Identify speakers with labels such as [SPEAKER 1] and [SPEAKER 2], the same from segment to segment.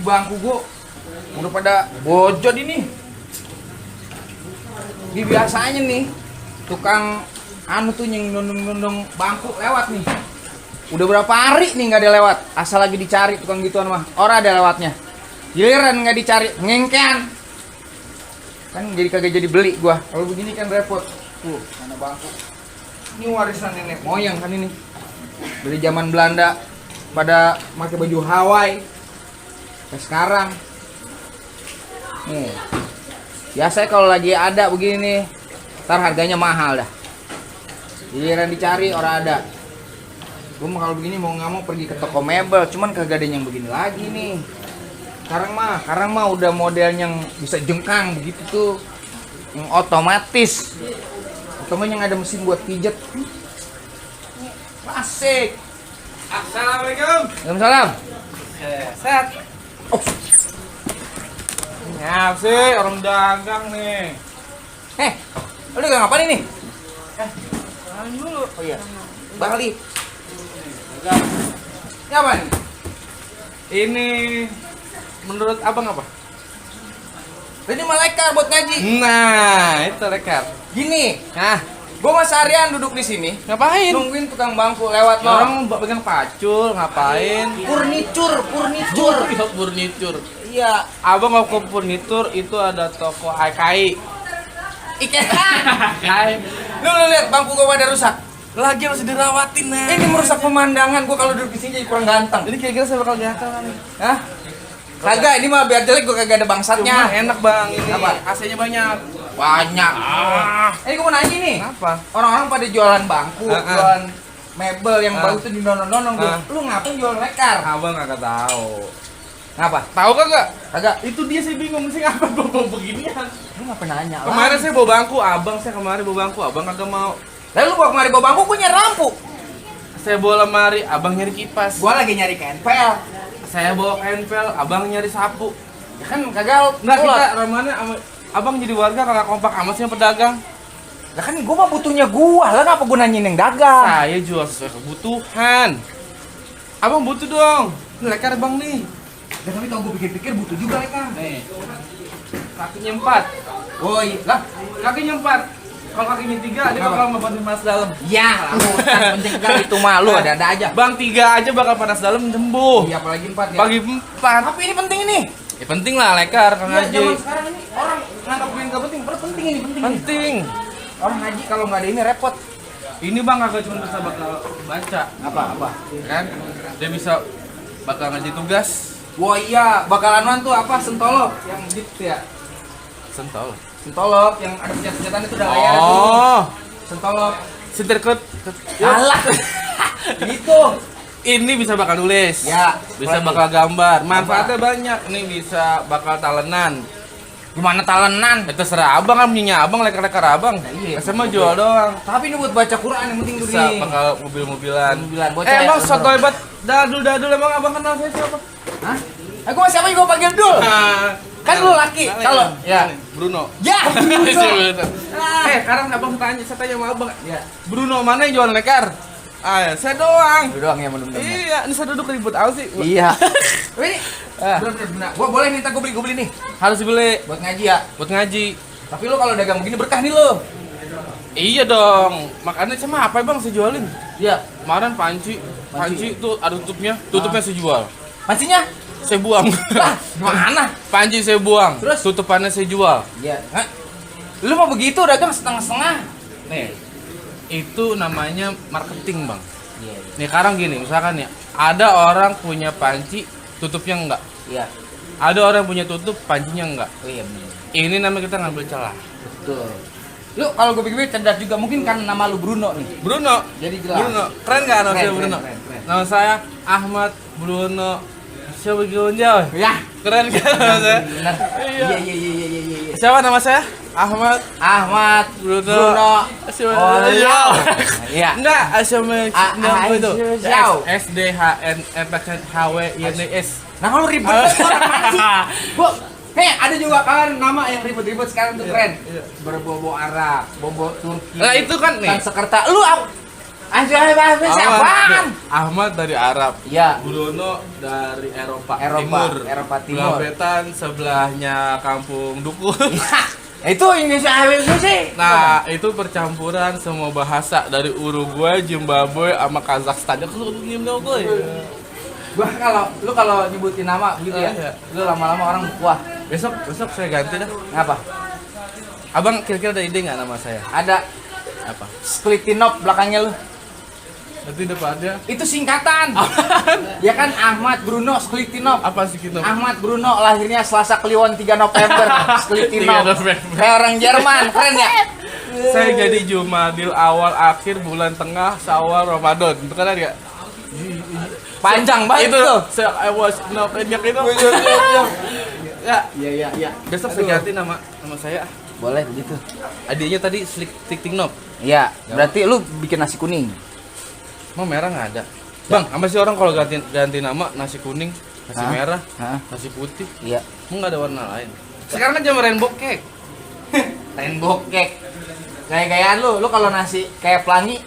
[SPEAKER 1] bangku gua udah pada bojot ini. Di biasanya nih tukang anu tuh yang nundung bangku lewat nih. Udah berapa hari nih nggak ada lewat. Asal lagi dicari tukang gituan mah. Ora ada lewatnya. Giliran nggak dicari, ngengkean. Kan jadi kagak jadi beli gua. Kalau begini kan repot. Tuh, mana bangku. Ini warisan nenek moyang kan ini. Dari zaman Belanda pada pakai baju Hawaii. Kayak sekarang. Nih. Biasanya kalau lagi ada begini nih, ntar harganya mahal dah. Giliran dicari orang ada. Gue mah kalau begini mau nggak mau pergi ke toko mebel, cuman kagak ada yang begini lagi nih. Sekarang mah udah model yang bisa jengkang begitu tuh, yang otomatis. Otomatis yang ada mesin buat pijet. Asik.
[SPEAKER 2] Assalamualaikum.
[SPEAKER 1] Waalaikumsalam.
[SPEAKER 2] Set.
[SPEAKER 1] Oh.
[SPEAKER 2] Ngap sih orang dagang nih.
[SPEAKER 1] Lu udah ngapain ini?
[SPEAKER 2] Jalan dulu.
[SPEAKER 1] Oh iya. Balik.
[SPEAKER 2] Dagang.
[SPEAKER 1] Ini apa nih?
[SPEAKER 2] Ini menurut abang apa?
[SPEAKER 1] Ini malaikat buat ngaji.
[SPEAKER 2] Nah, itu lekar.
[SPEAKER 1] Gini,
[SPEAKER 2] Nah,
[SPEAKER 1] gua mah seharian duduk di sini
[SPEAKER 2] ngapain?
[SPEAKER 1] nungguin tukang bangku lewat no.
[SPEAKER 2] Orang pegang pacul, ngapain?
[SPEAKER 1] Furnitur.
[SPEAKER 2] Ya, furnitur.
[SPEAKER 1] Iya.
[SPEAKER 2] Abang mau ke furnitur itu ada toko AKI.
[SPEAKER 1] Ikan. Lu lihat bangku gua pada rusak.
[SPEAKER 2] Lagi harus dirawatin nih.
[SPEAKER 1] Ini merusak pemandangan. Gua kalau duduk di sini jadi kurang ganteng.
[SPEAKER 2] Jadi kira-kira saya bakal gatal nih.
[SPEAKER 1] Hah? Kagak, ini mah biar jelek gua kagak ada
[SPEAKER 2] Cuma
[SPEAKER 1] bangsatnya.
[SPEAKER 2] enak bang ini.
[SPEAKER 1] Apa?
[SPEAKER 2] AC-nya banyak.
[SPEAKER 1] Banyak. Ini gua mau nanya nih.
[SPEAKER 2] Apa?
[SPEAKER 1] Orang-orang pada jualan bangku, jualan mebel yang
[SPEAKER 2] Ah.
[SPEAKER 1] baru tuh didonong-donong.
[SPEAKER 2] Ah.
[SPEAKER 1] Lu ngapain jual lekar?
[SPEAKER 2] Abang kagak tahu.
[SPEAKER 1] Ngapa?
[SPEAKER 2] Tahu kagak?
[SPEAKER 1] Kagak.
[SPEAKER 2] Itu dia saya bingung sih ngapa bawa beginian.
[SPEAKER 1] Lu ngapa nanya?
[SPEAKER 2] Kemarin saya bawa bangku, saya kemarin bawa bangku, abang kagak mau.
[SPEAKER 1] Lalu lu bawa kemari bawa bangku, gua nyari lampu.
[SPEAKER 2] Saya bawa lemari, abang nyari kipas.
[SPEAKER 1] Gua lagi nyari kenpel.
[SPEAKER 2] Saya bawa kenpel, abang nyari sapu.
[SPEAKER 1] Ya kan kagak
[SPEAKER 2] Enggak
[SPEAKER 1] kolot.
[SPEAKER 2] kita ramana abang jadi warga kagak kompak amat sih sama pedagang.
[SPEAKER 1] Lah kan gua mah butuhnya gua. Lah ngapa gua nanyain yang dagang?
[SPEAKER 2] Saya jual sesuai kebutuhan. Abang butuh dong. Ini lekar bang nih.
[SPEAKER 1] Ya, tapi kalau gua pikir-pikir butuh juga lekar.
[SPEAKER 2] Nih. Kakinya 4.
[SPEAKER 1] Woi, lah.
[SPEAKER 2] Kakinya 4. Kalau kakinya 3 dia
[SPEAKER 1] Kenapa?
[SPEAKER 2] bakal ngebantu panas dalam.
[SPEAKER 1] Ya, kan penting kan itu mah lu ada aja.
[SPEAKER 2] Bang 3 aja bakal panas dalam sembuh.
[SPEAKER 1] Iya, apalagi 4 ya.
[SPEAKER 2] Pagi 4.
[SPEAKER 1] Tapi ini penting ini.
[SPEAKER 2] Ya penting lah lekar Kang
[SPEAKER 1] Iya,
[SPEAKER 2] Haji.
[SPEAKER 1] zaman sekarang ini orang nganggap gue enggak penting, padahal penting ini, penting.
[SPEAKER 2] Penting.
[SPEAKER 1] Orang ngaji kalau nggak ada ini repot.
[SPEAKER 2] Ini bang kagak cuma bisa bakal baca,
[SPEAKER 1] Apa?
[SPEAKER 2] kan? Dia bisa bakal ngasih tugas.
[SPEAKER 1] Wah iya, bakalan tuh apa sentolop yang gitu ya.
[SPEAKER 2] Sentol.
[SPEAKER 1] Sentolop yang ada pencet-pencetan itu udah layar tuh.
[SPEAKER 2] Oh,
[SPEAKER 1] Sentolop.
[SPEAKER 2] setirkut.
[SPEAKER 1] Alah. Gitu.
[SPEAKER 2] Ini bisa bakal nulis.
[SPEAKER 1] Ya,
[SPEAKER 2] Bisa
[SPEAKER 1] apalagi?
[SPEAKER 2] bakal gambar. Manfaatnya banyak. Ini bisa bakal talenan.
[SPEAKER 1] Gimana talenan?
[SPEAKER 2] Itu serah abang kan punya abang lekar-lekar abang.
[SPEAKER 1] Nah, iya.
[SPEAKER 2] Saya mah jual doang.
[SPEAKER 1] Tapi ini buat baca Quran yang penting
[SPEAKER 2] Bisa
[SPEAKER 1] begini.
[SPEAKER 2] bakal mobil-mobilan.
[SPEAKER 1] Mobil-mobilan, bocah ya,
[SPEAKER 2] Emang
[SPEAKER 1] bener.
[SPEAKER 2] soto hebat. Dadul emang abang kenal saya siapa?
[SPEAKER 1] Hah? Aku masih apa juga panggil Dul? Kan lu laki. Kalau ya.
[SPEAKER 2] Bruno.
[SPEAKER 1] Ya.
[SPEAKER 2] Bruno.
[SPEAKER 1] Ah.
[SPEAKER 2] Sekarang abang saya tanya sama abang.
[SPEAKER 1] Ya.
[SPEAKER 2] Bruno mana yang jual lekar? Ah, ya, saya doang.
[SPEAKER 1] Lu doang ya bener-bener.
[SPEAKER 2] Iya, ini saya duduk ribut apa sih?
[SPEAKER 1] Iya. Tapi ini
[SPEAKER 2] Ah.
[SPEAKER 1] bener-bener. Gua boleh minta gua beli nih
[SPEAKER 2] Harus beli
[SPEAKER 1] buat ngaji ya.
[SPEAKER 2] buat ngaji.
[SPEAKER 1] Tapi lu kalau dagang begini berkah nih lu.
[SPEAKER 2] Iya dong. Makanya sama apa bang saya jualin?
[SPEAKER 1] Iya.
[SPEAKER 2] Kemarin panci tuh ada tutupnya saya jual.
[SPEAKER 1] Pastinya?
[SPEAKER 2] Saya buang.
[SPEAKER 1] Lah, gimana?
[SPEAKER 2] Panci saya buang.
[SPEAKER 1] Terus?
[SPEAKER 2] Tutupannya saya jual.
[SPEAKER 1] Iya. Hah? Lu mau begitu dagang setengah-setengah?
[SPEAKER 2] Nih, itu namanya marketing bang.
[SPEAKER 1] Iya.
[SPEAKER 2] Nih sekarang gini, misalkan ya, ada orang punya panci, tutupnya enggak.
[SPEAKER 1] Iya.
[SPEAKER 2] Ada orang punya tutup, pancinya enggak.
[SPEAKER 1] Oh iya bener.
[SPEAKER 2] Ini namanya kita ngambil celah.
[SPEAKER 1] Betul. Lu kalau gue pikir cerdas juga mungkin kan nama lu Bruno nih.
[SPEAKER 2] Bruno.
[SPEAKER 1] Jadi jelas.
[SPEAKER 2] Bruno. Keren nggak nama saya
[SPEAKER 1] Keren,
[SPEAKER 2] Bruno?
[SPEAKER 1] keren.
[SPEAKER 2] Nama saya Ahmad Bruno. Siapa Gonjau?
[SPEAKER 1] Ya.
[SPEAKER 2] Keren kan nama saya?
[SPEAKER 1] Bener.
[SPEAKER 2] Iya.
[SPEAKER 1] Iya.
[SPEAKER 2] Siapa nama saya? Ahmad
[SPEAKER 1] Ahmad
[SPEAKER 2] Bruno.
[SPEAKER 1] Siapa?
[SPEAKER 2] Oh, iya.
[SPEAKER 1] Iya.
[SPEAKER 2] Enggak, Asyama nama itu.
[SPEAKER 1] Xiao.
[SPEAKER 2] S D H N F X H W I N S.
[SPEAKER 1] Nah kalau ribet banget orang sih. Gua ada juga kan nama yang ribet-ribet sekarang tuh keren.
[SPEAKER 2] Iya.
[SPEAKER 1] Berbobo Arab, bobo Turki.
[SPEAKER 2] Lah itu kan nih.
[SPEAKER 1] Sekerta. Lu Siapaan?
[SPEAKER 2] Ahmad dari Arab.
[SPEAKER 1] Iya.
[SPEAKER 2] Bruno dari Eropa
[SPEAKER 1] Eropa Timur.
[SPEAKER 2] Belambetan sebelahnya Kampung Duku.
[SPEAKER 1] Itu Indonesia AWC sih.
[SPEAKER 2] Nah, itu percampuran semua bahasa dari Uruguay, Zimbabwe, sama Kazakhstan. Aku lu diem dong, gue.
[SPEAKER 1] Gua kalau nyebutin nama gitu ya.
[SPEAKER 2] Iya.
[SPEAKER 1] Lu lama-lama orang wah,
[SPEAKER 2] Besok saya ganti dah.
[SPEAKER 1] ngapa?
[SPEAKER 2] Abang kira-kira ada ide nggak nama saya?
[SPEAKER 1] Ada
[SPEAKER 2] Apa?
[SPEAKER 1] Sklitinov belakangnya lu.
[SPEAKER 2] Nanti depannya
[SPEAKER 1] Itu singkatan. Ya kan Ahmad Bruno Sklitinov.
[SPEAKER 2] apa sih kita?
[SPEAKER 1] Ahmad Bruno lahirnya Selasa Kliwon 3 November.
[SPEAKER 2] 3
[SPEAKER 1] Sklitinov.
[SPEAKER 2] November.
[SPEAKER 1] Kayak orang Jerman, keren ya?
[SPEAKER 2] Saya jadi Jumadil awal akhir bulan tengah Syawal Ramadan. Itu kan ya?
[SPEAKER 1] Panjang banget
[SPEAKER 2] Itu
[SPEAKER 1] tuh.
[SPEAKER 2] I was not banyak itu. Ya,
[SPEAKER 1] Iya.
[SPEAKER 2] besok saya ganti nama saya.
[SPEAKER 1] Boleh begitu.
[SPEAKER 2] Adiknya tadi Slik Tik Tik Nop.
[SPEAKER 1] Iya, berarti lu bikin nasi kuning.
[SPEAKER 2] Mau merah nggak ada? Bang, apa sih orang kalau ganti nama nasi kuning, nasi
[SPEAKER 1] Hah?
[SPEAKER 2] merah,
[SPEAKER 1] Hah?
[SPEAKER 2] nasi putih?
[SPEAKER 1] Iya.
[SPEAKER 2] Mau nggak ada warna lain? Sekarang kan zaman rainbow cake.
[SPEAKER 1] Rainbow cake. Gaya-gayaan lu kalau nasi kayak pelangi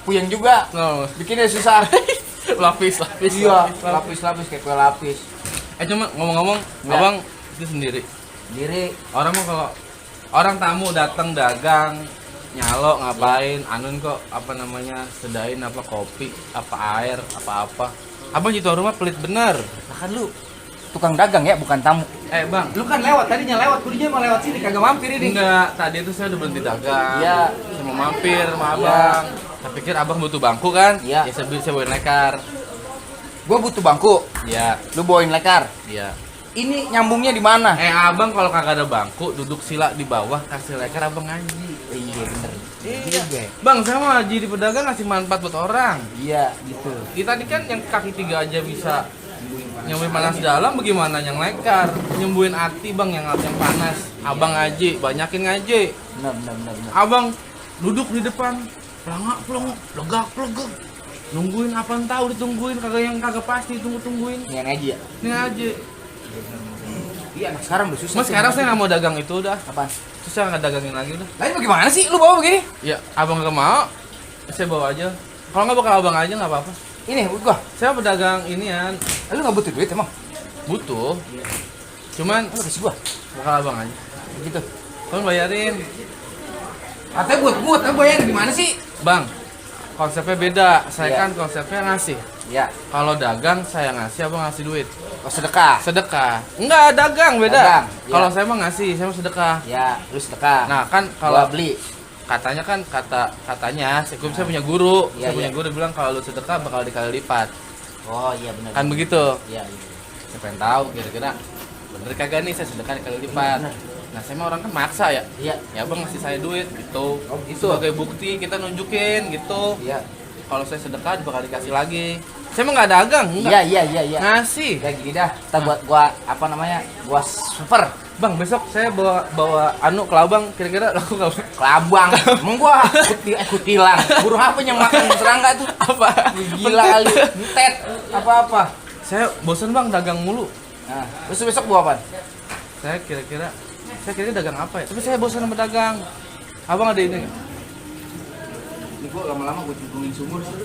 [SPEAKER 1] puyeng juga.
[SPEAKER 2] No,
[SPEAKER 1] Bikinnya susah.
[SPEAKER 2] lapis.
[SPEAKER 1] Iya, lapis kayak kue lapis.
[SPEAKER 2] Cuma ngomong-ngomong,
[SPEAKER 1] Ya.
[SPEAKER 2] abang itu sendiri.
[SPEAKER 1] Diri
[SPEAKER 2] Orang mah kalau orang tamu datang dagang, nyalo ngapain, anun kok apa namanya, sedain apa kopi, apa air, apa-apa. Abang di tuan rumah pelit bener.
[SPEAKER 1] kan lu tukang dagang ya, bukan tamu.
[SPEAKER 2] Bang,
[SPEAKER 1] Lu kan lewat tadinya kulinya mau lewat sini kagak mampir ini.
[SPEAKER 2] enggak, tadi itu saya udah berhenti dagang.
[SPEAKER 1] Iya.
[SPEAKER 2] Saya mau mampir sama
[SPEAKER 1] Iya.
[SPEAKER 2] abang. Saya pikir abang butuh bangku kan?
[SPEAKER 1] Iya.
[SPEAKER 2] Ya saya bawain lekar.
[SPEAKER 1] Gua butuh bangku,
[SPEAKER 2] Iya,
[SPEAKER 1] lu bawain lekar.
[SPEAKER 2] iya.
[SPEAKER 1] Ini nyambungnya di mana?
[SPEAKER 2] Abang kalau kagak ada bangku, duduk sila di bawah, kasih lekar abang ngaji.
[SPEAKER 1] Iya bener.
[SPEAKER 2] Iya. Bang, saya mau ngaji di pedagang ngasih manfaat buat orang.
[SPEAKER 1] Iya, gitu.
[SPEAKER 2] Kita tadi kan yang kaki 3 aja bisa nyembuhin panas dalam, bagaimana yang lekar? Nyembuhin hati bang, yang panas. Abang ngaji, banyakin ngaji.
[SPEAKER 1] Bener.
[SPEAKER 2] Abang duduk di depan, pelangak, legak. Nungguin apaan tahu ditungguin, kagak pasti tungguin.
[SPEAKER 1] Ini yang ngaji ya?
[SPEAKER 2] Ini aja.
[SPEAKER 1] Iya, anak sekarang udah susah.
[SPEAKER 2] Mas sekarang saya nggak mau dagang itu udah.
[SPEAKER 1] Apaan?
[SPEAKER 2] Terus saya nggak dagangin lagi udah.
[SPEAKER 1] Lain bagaimana sih? Lu bawa begini?
[SPEAKER 2] Ya, abang nggak mau, saya bawa aja. Kalau nggak bakal abang aja nggak apa-apa.
[SPEAKER 1] Ini buat gua.
[SPEAKER 2] Saya pedagang inian,
[SPEAKER 1] Lu nggak butuh duit emang?
[SPEAKER 2] butuh. Cuman
[SPEAKER 1] Lu kasih gua.
[SPEAKER 2] bakal abang aja.
[SPEAKER 1] Gitu.
[SPEAKER 2] Kamu bayarin.
[SPEAKER 1] Katanya buat bayar gimana sih?
[SPEAKER 2] Bang, konsepnya beda. Saya
[SPEAKER 1] Iya.
[SPEAKER 2] kan konsepnya ngasih.
[SPEAKER 1] Ya,
[SPEAKER 2] Kalau dagang saya ngasih, abang ngasih duit.
[SPEAKER 1] oh sedekah.
[SPEAKER 2] Sedekah. Enggak, dagang beda.
[SPEAKER 1] Dagang, iya.
[SPEAKER 2] Kalau saya mah ngasih, saya mah sedekah.
[SPEAKER 1] Ya, lu sedekah.
[SPEAKER 2] Nah, kan
[SPEAKER 1] Kalau
[SPEAKER 2] kalau
[SPEAKER 1] beli.
[SPEAKER 2] katanya kan katanya saya punya guru.
[SPEAKER 1] Iya,
[SPEAKER 2] Saya punya
[SPEAKER 1] iya.
[SPEAKER 2] guru bilang kalau lu sedekah bakal dikali lipat.
[SPEAKER 1] Oh iya benar.
[SPEAKER 2] Kan begitu.
[SPEAKER 1] Iya.
[SPEAKER 2] Saya pengen tahu kira-kira bener kagak nih saya sedekah dikali lipat.
[SPEAKER 1] Bener.
[SPEAKER 2] Nah, saya mah orang kan maksa ya.
[SPEAKER 1] Iya.
[SPEAKER 2] Ya abang ngasih saya duit gitu.
[SPEAKER 1] Oh, gitu.
[SPEAKER 2] Sebagai bukti kita nunjukin gitu.
[SPEAKER 1] Iya.
[SPEAKER 2] Kalau saya sedekah bakal dikasih lagi. Saya mah nggak dagang, enggak.
[SPEAKER 1] Iya.
[SPEAKER 2] Ngasih.
[SPEAKER 1] Ya gini dah, kita buat gua apa namanya? Gua super
[SPEAKER 2] Bang, besok saya bawa anu ke Labang, kira-kira laku nggak?
[SPEAKER 1] kelabang. Emang gua kutilang. Burung apa yang makan serangga tuh?
[SPEAKER 2] Apa?
[SPEAKER 1] Gila kali. Entet apa-apa.
[SPEAKER 2] Saya bosan bang dagang mulu.
[SPEAKER 1] Nah, terus besok gua apa?
[SPEAKER 2] Saya kira-kira dagang apa ya? Tapi saya bosan sama dagang. Abang ada ini nggak?
[SPEAKER 1] Ini gua lama-lama gua cemplungin sumur sih.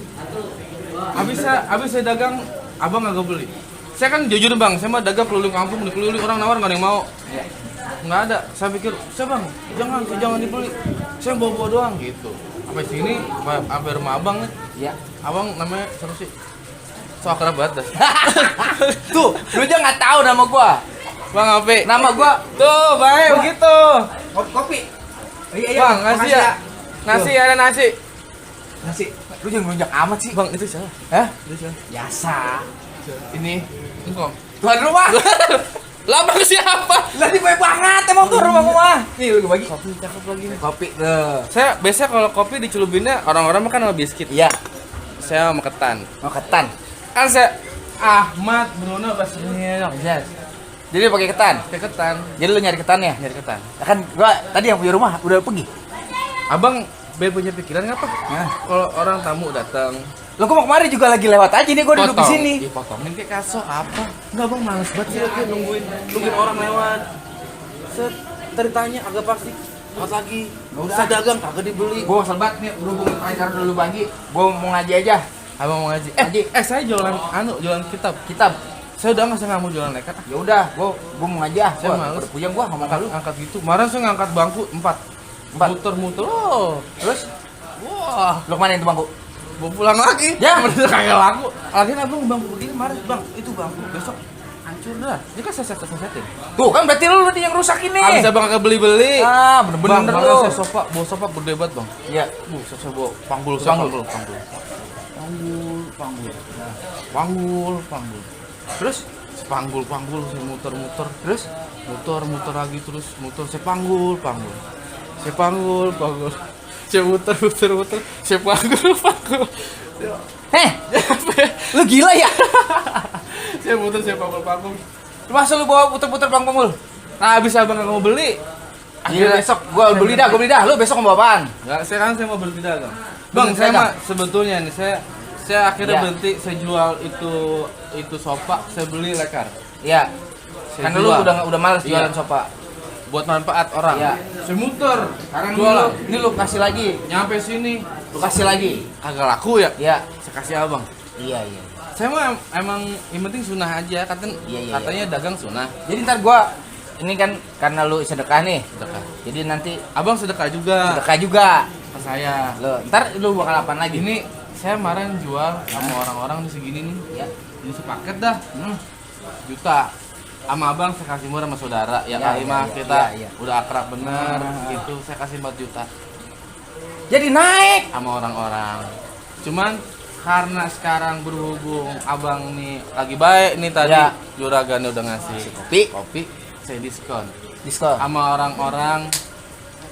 [SPEAKER 2] Habis saya dagang, abang nggak beli. Saya kan jujur bang, saya mah dagang keliling kampung, dikeliling orang nawar nggak ada yang mau.
[SPEAKER 1] Iya.
[SPEAKER 2] Nggak ada. Saya pikir, saya bang, jangan dibeli. Saya bawa doang gitu. Sampai sini, sampai rumah abang nih.
[SPEAKER 1] Iya.
[SPEAKER 2] Abang namanya siapa sih? So akrab banget dah.
[SPEAKER 1] Tuh, lu aja nggak tahu nama gua.
[SPEAKER 2] Bang Ape.
[SPEAKER 1] Nama gua
[SPEAKER 2] Tuh, baik
[SPEAKER 1] Gua-
[SPEAKER 2] begitu.
[SPEAKER 1] kopi.
[SPEAKER 2] Bang, nasi ya. Nasi ada nasi.
[SPEAKER 1] Nasi. Lu jangan ngelunjak amat sih.
[SPEAKER 2] Bang, itu siapa?
[SPEAKER 1] Hah?
[SPEAKER 2] Itu siapa?
[SPEAKER 1] Biasa. Ini
[SPEAKER 2] Engkau.
[SPEAKER 1] tuan rumah.
[SPEAKER 2] Lah bang siapa?
[SPEAKER 1] Lah di baik banget emang tuh rumah gua. Nih lu bagi.
[SPEAKER 2] Kopi cakep lagi nih.
[SPEAKER 1] Kopi tuh.
[SPEAKER 2] Saya biasanya kalau kopi dicelupinnya orang-orang makan sama biskuit.
[SPEAKER 1] Iya.
[SPEAKER 2] Saya sama ketan.
[SPEAKER 1] Oh ketan.
[SPEAKER 2] Kan saya Ahmad Bruno bahasanya dong.
[SPEAKER 1] Yes. Jadi pakai ketan.
[SPEAKER 2] Kayak ketan.
[SPEAKER 1] Jadi lu nyari ketannya.
[SPEAKER 2] Nyari ketan.
[SPEAKER 1] Nah, kan gua tadi yang punya rumah udah pergi.
[SPEAKER 2] Abang biar punya pikiran ngapa?
[SPEAKER 1] Nah.
[SPEAKER 2] Kalau orang tamu datang,
[SPEAKER 1] Lo gua mau kemari juga lagi lewat aja nih gua duduk di sini.
[SPEAKER 2] Ih, potongin kayak kaso apa? Enggak bang, males banget sih kayak nungguin orang lewat. Set, tadi tanya agak pasti. Dapat lagi.
[SPEAKER 1] Udah.
[SPEAKER 2] Bisa dagang kagak dibeli.
[SPEAKER 1] Gua kesel banget nih, berhubung pacar dulu pagi. Gua mau ngaji aja.
[SPEAKER 2] Abang mau ngaji.
[SPEAKER 1] Ngaji.
[SPEAKER 2] Saya jualan jualan kitab.
[SPEAKER 1] Kitab.
[SPEAKER 2] Saya udah nggak mau jualan nekat.
[SPEAKER 1] Ya udah, gua mau ngaji ah.
[SPEAKER 2] Saya
[SPEAKER 1] Gua
[SPEAKER 2] males.
[SPEAKER 1] puyeng gua ngomong
[SPEAKER 2] Angkat,
[SPEAKER 1] lu.
[SPEAKER 2] angkat gitu. Kemarin saya ngangkat bangku 4. Muter-muter. Oh.
[SPEAKER 1] Terus
[SPEAKER 2] Wah.
[SPEAKER 1] lu kemana itu bangku?
[SPEAKER 2] Mau pulang lagi.
[SPEAKER 1] Ya.
[SPEAKER 2] Bener kagak laku. Lagian abang bangku begini kemarin, Bang. Itu bangku besok hancur dah. Ini kan saya setin.
[SPEAKER 1] Tuh kan berarti lu yang rusak ini.
[SPEAKER 2] Habis abang kagak beli-beli.
[SPEAKER 1] Ah,
[SPEAKER 2] Bang,
[SPEAKER 1] bener-bener
[SPEAKER 2] bang,
[SPEAKER 1] lu.
[SPEAKER 2] saya bawa sofa gede banget, Bang.
[SPEAKER 1] Iya.
[SPEAKER 2] Saya bawa panggul. Panggul.
[SPEAKER 1] Terus
[SPEAKER 2] Panggul, saya muter-muter. Terus muter lagi terus saya panggul. Saya muter. Saya panggul.
[SPEAKER 1] heh, lu gila ya?
[SPEAKER 2] Saya muter, saya panggul.
[SPEAKER 1] Masa lu bawa puter-puter bang-bangul?
[SPEAKER 2] Nah, habis abang nggak mau beli.
[SPEAKER 1] Akhirnya besok gua beli dah. Lu besok mau bawa apaan?
[SPEAKER 2] Nggak, saya mau beli dagang. Bang, saya
[SPEAKER 1] dagang?
[SPEAKER 2] mah sebetulnya nih saya akhirnya
[SPEAKER 1] Iya.
[SPEAKER 2] berhenti, saya jual itu sofa, saya beli lekar.
[SPEAKER 1] Iya.
[SPEAKER 2] Saya
[SPEAKER 1] Karena lu
[SPEAKER 2] jual.
[SPEAKER 1] udah males
[SPEAKER 2] Iya.
[SPEAKER 1] jualan sofa.
[SPEAKER 2] Buat manfaat orang.
[SPEAKER 1] Iya.
[SPEAKER 2] Saya muter.
[SPEAKER 1] Sekarang
[SPEAKER 2] Jualan.
[SPEAKER 1] ini lu kasih lagi.
[SPEAKER 2] Nyampe sini
[SPEAKER 1] Lu kasih lagi.
[SPEAKER 2] agak laku ya.
[SPEAKER 1] Iya.
[SPEAKER 2] Saya kasih abang.
[SPEAKER 1] Iya.
[SPEAKER 2] Saya mah emang yang penting sunah aja,
[SPEAKER 1] Iya.
[SPEAKER 2] katanya dagang sunah.
[SPEAKER 1] Jadi ntar gua ini kan karena lu sedekah nih.
[SPEAKER 2] Sedekah.
[SPEAKER 1] Jadi nanti
[SPEAKER 2] Abang sedekah juga
[SPEAKER 1] sedekah juga.
[SPEAKER 2] ke saya.
[SPEAKER 1] Ntar lu bakal apaan lagi?
[SPEAKER 2] Ini saya kemarin jual sama orang-orang di segini nih.
[SPEAKER 1] Ya.
[SPEAKER 2] Ini sepaket dah. Juta. Sama abang saya kasih murah sama saudara. Ya,
[SPEAKER 1] Ya,
[SPEAKER 2] kali
[SPEAKER 1] ya,
[SPEAKER 2] mah
[SPEAKER 1] ya,
[SPEAKER 2] kita
[SPEAKER 1] ya.
[SPEAKER 2] udah akrab bener gitu. Saya kasih 4 juta
[SPEAKER 1] Jadi naik.
[SPEAKER 2] sama orang-orang. Cuman karena sekarang berhubung abang nih lagi baik nih tadi,
[SPEAKER 1] Ya.
[SPEAKER 2] juragannya udah ngasih kopi, saya diskon
[SPEAKER 1] Diskon.
[SPEAKER 2] sama orang-orang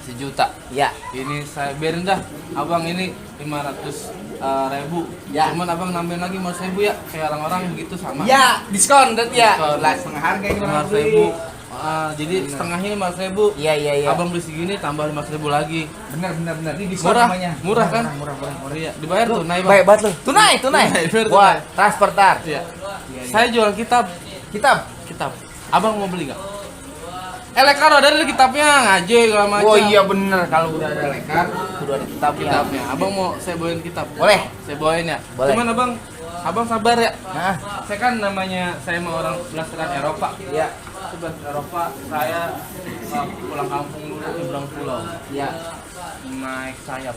[SPEAKER 2] 1 juta.
[SPEAKER 1] Ya.
[SPEAKER 2] Ini saya biarin dah, abang ini 500.000.
[SPEAKER 1] Ya.
[SPEAKER 2] Cuman abang nambahin lagi 500.000 ya, kayak orang-orang begitu sama.
[SPEAKER 1] Ya, diskon berarti ya.
[SPEAKER 2] Diskon.
[SPEAKER 1] Lah setengah harga ini
[SPEAKER 2] 500.000. Jadi setengahnya 500.000.
[SPEAKER 1] Iya.
[SPEAKER 2] Abang beli segini tambah 500.000 lagi.
[SPEAKER 1] Benar. Ini diskon
[SPEAKER 2] Murah,
[SPEAKER 1] namanya.
[SPEAKER 2] murah kan?
[SPEAKER 1] Murah.
[SPEAKER 2] Iya, dibayar tuh naik
[SPEAKER 1] Baik banget lu. Tunai.
[SPEAKER 2] Tunai, bener,
[SPEAKER 1] Gua
[SPEAKER 2] tunai.
[SPEAKER 1] transfer tar.
[SPEAKER 2] Iya. Saya jual kitab.
[SPEAKER 1] Kitab.
[SPEAKER 2] Abang mau beli nggak? Lekar ada di kitabnya, ngaji segala macam.
[SPEAKER 1] Oh iya bener, kalau udah ada lekar, udah ada
[SPEAKER 2] Kitabnya. Abang mau saya bawain kitab.
[SPEAKER 1] Boleh.
[SPEAKER 2] Saya bawain ya.
[SPEAKER 1] Boleh.
[SPEAKER 2] Cuman abang sabar ya.
[SPEAKER 1] Nah,
[SPEAKER 2] Saya kan namanya saya mau orang belasan Eropa.
[SPEAKER 1] ya,
[SPEAKER 2] Sebelas Eropa, saya pulang kampung dulu nyebrang pulau.
[SPEAKER 1] ya.
[SPEAKER 2] Naik sayap.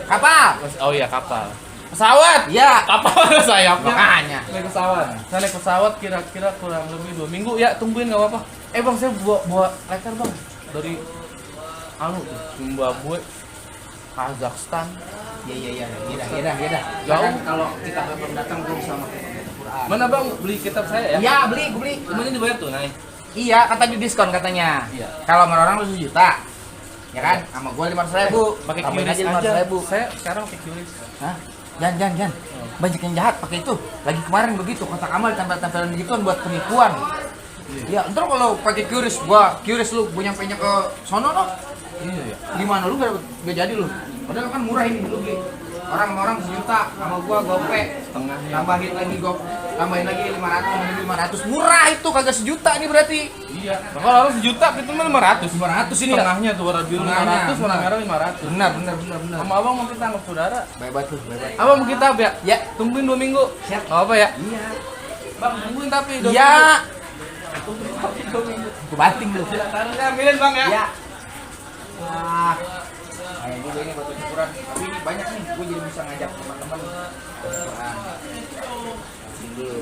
[SPEAKER 1] Kapal.
[SPEAKER 2] Oh iya, kapal. Pesawat.
[SPEAKER 1] Ya.
[SPEAKER 2] Kapal ada sayapnya.
[SPEAKER 1] Makanya.
[SPEAKER 2] Naik pesawat. Saya naik pesawat kira-kira kurang lebih 2 minggu ya, tungguin nggak apa-apa. Bang, saya bawa lekar bang dari tuh Zimbabwe, Kazakhstan.
[SPEAKER 1] Iya dah.
[SPEAKER 2] Jauh.
[SPEAKER 1] Kan kalau kita belum datang belum sama Quran.
[SPEAKER 2] Mana bang beli kitab saya ya?
[SPEAKER 1] Iya, beli.
[SPEAKER 2] Cuman ini dibayar tuh naik.
[SPEAKER 1] Iya, kata di diskon katanya.
[SPEAKER 2] Iya.
[SPEAKER 1] Kalau sama orang lu 1 juta. Ya kan? Sama gua 500.000.
[SPEAKER 2] Pakai
[SPEAKER 1] Tambahin
[SPEAKER 2] QRIS
[SPEAKER 1] aja
[SPEAKER 2] aja.
[SPEAKER 1] 500.000.
[SPEAKER 2] Saya sekarang pakai QRIS.
[SPEAKER 1] Hah? Jangan. Banyak yang jahat pakai itu. Lagi kemarin begitu, kotak amal tempel-tempelan begituan buat penipuan. Ya, ntar kalau pakai QRIS, lu gua nyampe ke sono no.
[SPEAKER 2] Iya ya.
[SPEAKER 1] Gimana lu gak jadi lu? Padahal kan murah ini lu beli. Orang 1 juta sama gua gope.
[SPEAKER 2] Setengahnya.
[SPEAKER 1] Tambahin lagi 500 murah itu kagak 1 juta nih berarti.
[SPEAKER 2] Iya. Nah, kalau orang 1 juta itu mah 500.
[SPEAKER 1] 500 ini ya.
[SPEAKER 2] Setengahnya tuh warna biru 500, warna merah 500.
[SPEAKER 1] Benar.
[SPEAKER 2] Sama abang mau kita anggap saudara.
[SPEAKER 1] Baik banget lu, baik banget.
[SPEAKER 2] Abang mau kitab ya?
[SPEAKER 1] Ya.
[SPEAKER 2] Tungguin 2 minggu.
[SPEAKER 1] Siap.
[SPEAKER 2] Nggak apa ya?
[SPEAKER 1] Iya.
[SPEAKER 2] Bang, tungguin tapi 2 minggu.
[SPEAKER 1] Iya. Ku banting lu.
[SPEAKER 2] Taruhnya ambilin bang ya.
[SPEAKER 1] Ya. Wah. Ayo juga ini buat syukuran. Tapi ini banyak nih, gue jadi bisa ngajak teman-teman. Syukuran. Kasih dulu.